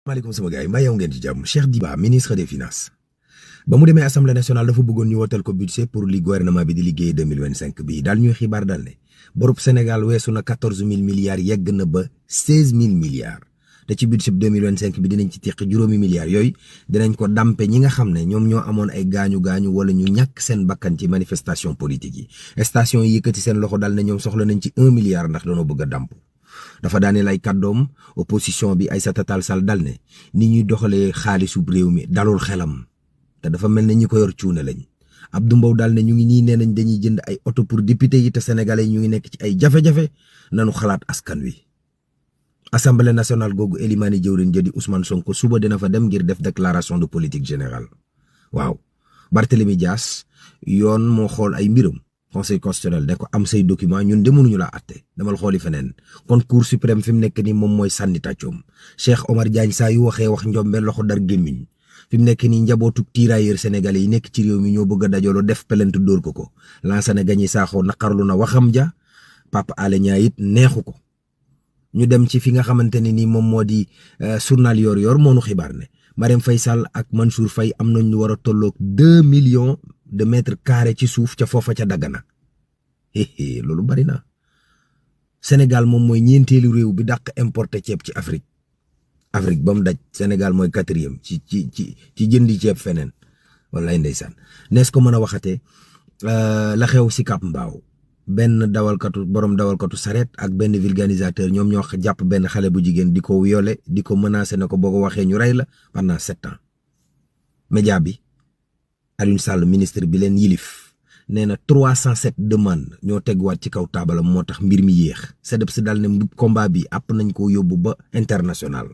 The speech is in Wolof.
maaleykum sama gars yi mbaa yow ngeen ci jàmm. Cheikh Diba ministre des finances ba mu demee assemblée nationale dafa bëggoon ñu wotal ko budget pour li gouvernement bi di liggéey 2025 bii daal ñuy xibaar daal ne borub Sénégal weesu na 14000 milliards yegg na ba 16000 milliards te ci budget 2025 bi dinañ ci teq juróomi milliards yooyu dinañ ko dampe ñi nga xam ne ñoom ñoo amoon ay gaañu wala ñu ñàkk seen bakkan ci manifestation politique yi station yi yëkkati seen loxo daal ne ñoom soxla nañ ci 1 milliard ndax dañoo bëgg a damp dafa daaneel ay kàddoom opposition bi Aïssata Tall Sall dal ne ni ñuy doxalee xaalisu réew mi dalul xelam te dafa mel ne ñi ko yor cuune lañ Abdou Mbow daal ne ñu ngi nii nee nañ dañuy jënd ay oto pour député yi te sénégalais yi ñu ngi nekk ci ay jafe-jafe nanu xalaat askan wi. Assemblée nationale googu Elimani jëwriñ jadi Ousmane Sonko suba dina fa dem ngir def déclaration de politique générale waaw Barthélémy Dias yoon moo xool ay mbiram. Conseil constitutionnel ne ko am say document ñun de mënuñu laa atte demal xooli feneen kon cour suprême fi mu nekk nii moom mooy sànni tàccoom Cheikh Omar Diagne saa yu waxee wax njombe loxo dar gémmiñ fi mu nekk nii njabootu tirailleurs sénégalais yi nekk ci réew mi ñoo bëgg a dajaloo def pelante dóor ko Lansana Gagny Sakho naqarlu na waxam ja Pape Alé Niang it neexu ko ñu dem ci fi nga xamante ne nii moom moo di journal yor moonu xibaar ne Marème Faye Sall ak Mansour Faye am nañ lu war a tolloog 2 millions de mètres carrés ci suuf ca foofa ca Dagana loolu bari na Sénégal moom mooy ñeenteelu réew bi dàq importer ceeb ci Afrique ba mu daj Sénégal mooy 4e ci jëndi ceeb feneen wallaay ndeysaan nees ko mën a waxatee la xew si Cap Mbao benn borom dawalkatu saret ak benn vulgarisateur ñoom ñoo jàpp benn xale bu jigéen di ko violé di ko menacé ne ko boo ko waxee ñu rey la pendant 7 ans média bi Aliou Sall ministre bi leen yilif nee na 307 demandes ñoo teguwaat ci kaw taabalam moo tax mbir mi yéex CDEPS daal ne combat bi àpp nañ ko yóbbu ba international